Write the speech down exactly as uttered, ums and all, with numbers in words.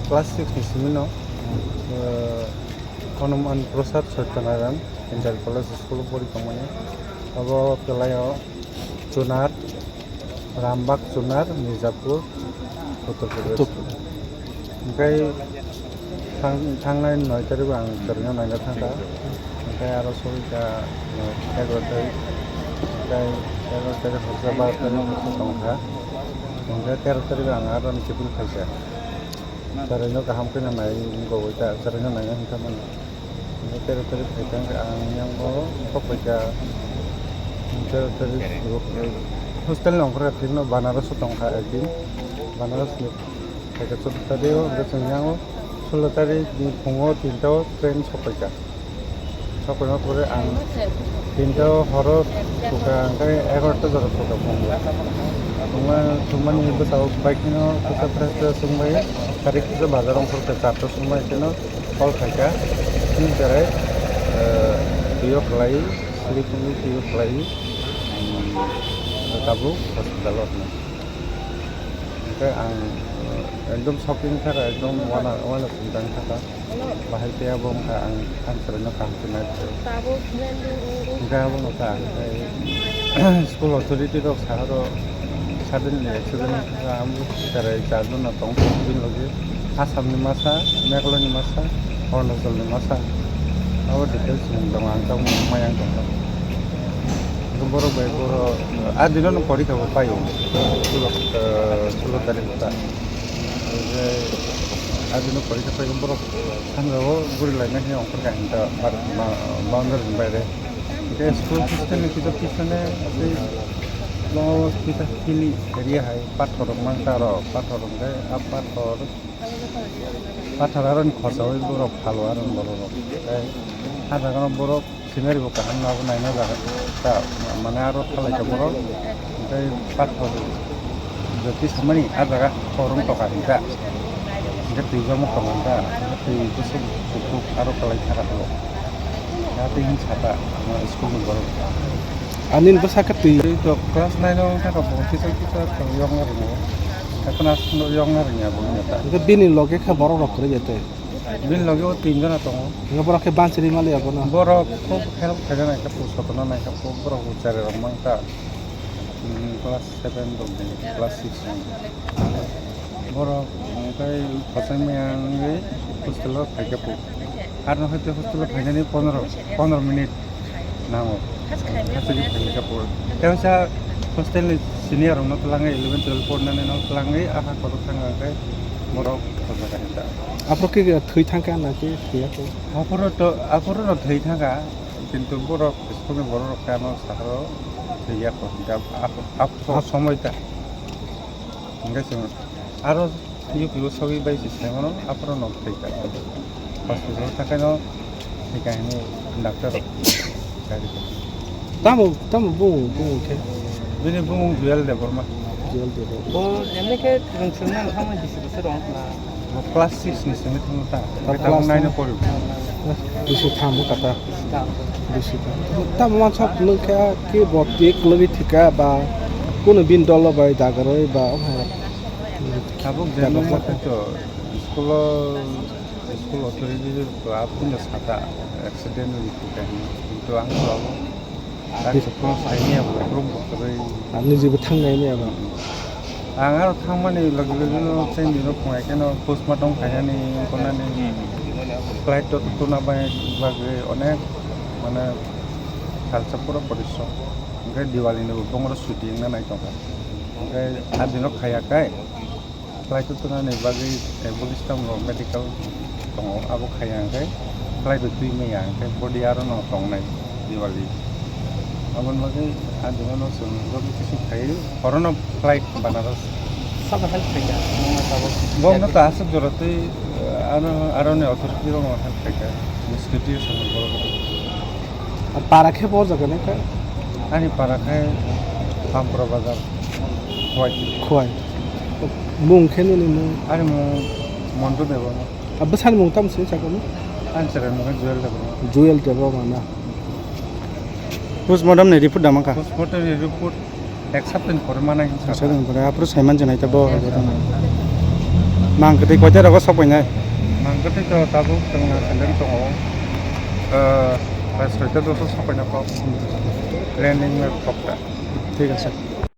Class six ni simi no, eh, Hanuman Prasad Satyanarayan Inter College School o pori tongmani. Abo kwlai o Chunar, Rambagh Chunar, Mirzapur, Uttar Pradesh. Uttar Pradesh. Hwnkhe thang-, thangnai noi tarikh o ang chwraino naina thangkha. Hwnkhe aro sogwikha, uh, egaroh tarikh, hwnkhe egaroh tarikh horsa, baro tarikh horsa tongkha. Hwnkhe tero tarikh o ang aro ni kiphil phaikha. Chwraino kaham khe nai wngwi ta, chwraino naina hwnkha mano. Hwnkhe tero tarikh phaikha hwnkhe ang yang o sokphaikha. Tero tarikh hostel ni ongkhorkha thikno Banaras o tongkha ekdin. Banaras ni phaikha chwda tarikh o, hwnkhe chwng yang o sulo tarikh ni phungo tinta o train sokphaikha. Sokphaima pore ang tinta o horo sokha, hwnkhe egaroh ta jora sokha phungo. Thwngma-, thwngmani bwsao bike no kisa fresh fresh wngbai, gari kisa bazar ongkhorkha charta songmai kheno call khaikha. Chini cherai, eh, twi o khlai, sleep wngwi twi o khlai, um, tabuk hospital o hwnwi. Hwnkhe ang, eh, ekdom shocking thaka, ekdom wana, wana singtang thaka. Bahai tei abo wngkha ang, ang chwraino kaham khe nai phuru. Hwnkhe abo wngkha, hwnkhe school authority rok sahoro suddenly accident wngkha, amo cherai charjon no tong, bini logi Assam ni masa, Meghalaya ni masa, Arunachal ni masa. Abo details ni tongo, ang tabuk maya wng tongkha. Borok bai borok, ah, dino no porikha bo paio. Sulo, eh, sulo tarikh ta. Oke, ah, dino porikha paio borok. Sandra o guri laina khe ongkhor kainwi ta bar-, ma-, boundary ni baire. Oke, school system ni kisa pisone, asai, no, kisa hilly area hai, pathor rok mangta aro, pathor rok khe, ah, pathor. Pathar aroni khorsa oi borok phalo aroni borok rok. Tei ah jaga no borok scenery bo kaham nw abo naina jaga ta mane aro thalai ka borok. Tei pathar jotwi samani ah jaga khorang toka hinta. Hinta twi jamo khorang ta. Twi bwswk kuphuk aro kwlai thaka borok. Tei hwn saka school ni borok. Ani bwsa khe twi. Twi to class nine o wngkha kha bo kisa kisa to yokna rwngo. Haphano aswkno yokna rwngya bo wngya ta. Hwnkhe bini loge khe borok rok kwrwi ya tei? Bini loge o tin jona tongo. Hwnkhe borok khe banchiri maliya bono? Borok khub help khaina naikha, pusotona naikha, khub borok bo cherai rok mangkha. Hmm, class seven rok ni, class six ni. Borok, mm, tei kochai maya wngwi hostel o phaikha po. Arno hai tei hostel o phainani pondro, pondro minute nango. Hasteni phaikha po. Tei waisa hostel ni senior rokno twlangwi eleven twelve pornani no twlangwi aha kotor thangkha hwnkhe borok o jaga hinta. Aphuru khe thwi thangkha na khe thwiya khe? Aphuru to, aphuru no thwi thangkha, kintu borok school ni borok rok khe ano sakao thwiya kho hinta. Aphuru, aphuru somoi ta. Hingke chwng aro U P o sogwi bai se sai mano, aphuru no thwi ka. Hospital o thangkhe no thwi ka hinwi doctor rok kari ka. Tamo, tamo bumung, bumung khe? Bini bumung Jewel Debbarma. Jewel Debbarma. Bo emni khe rwng swrwngna nokha mai bisi bwswk rwng khna? Bo class six ni simi thangma ta. Bo class nine o pori. Bisi thangma kata. Bisi thang. Tamo wansok nung khe ki bo tik lagi thika ba kuno bin dolo bai dagaroi ba omo hai. Tabuk jeno khe to school o, school authority to aphuru no saka accident ni thika hinwi. Kintu ang to abo. Ang to phone saini abo, room bo kwrwi. Ang niji bo thangnai ni abo. Ang aro thangmani logi logi no chaini no phunai kheno postmortem khainani, wngkha nani flight o tuna bai bagwi onek mane salsa pura porisrom. Hwnkhe Diwali ni bo bongoro chuti wngna nai tongkha. Hwnkhe a dino khaiya kai. Flight o tunani bagwi ambulance tamo medical tongo, abo khaiya hwnkhe flight o twi manya hwnkhe body aro no tongnai Diwali. Aboni bagwi ah jora no chwng joto kisu khai horono flight Banaras. Sabo help khaikha, nokno tabuk. Bo no ta aswk jora twi, ano, aroni authority rokno help khaikha. Security rok borok. Para khe bo jaga nai kha? Ani para khe Pampra Bazar, Khowai. Khowai. Mung khe nini mung? Ani mung Montu Debbarma. A bwsani mung tamo se sakani? Ani chwrai mung khe Jewel Debbarma. Jewel Debbarma na. Postmortem ni report da mankha? Postmortem ni report ek sapta ni pore mana hinwi sakha. Ek sapta ni pore, aphuru saiman jwnai ta bo. Nang kwtwi koita rogo sok painai? Nang kwtwi to tabuk chwng sendeng tongo. Eh, bai soita doso sok paina kok. Landing map kok ta. Thik ase.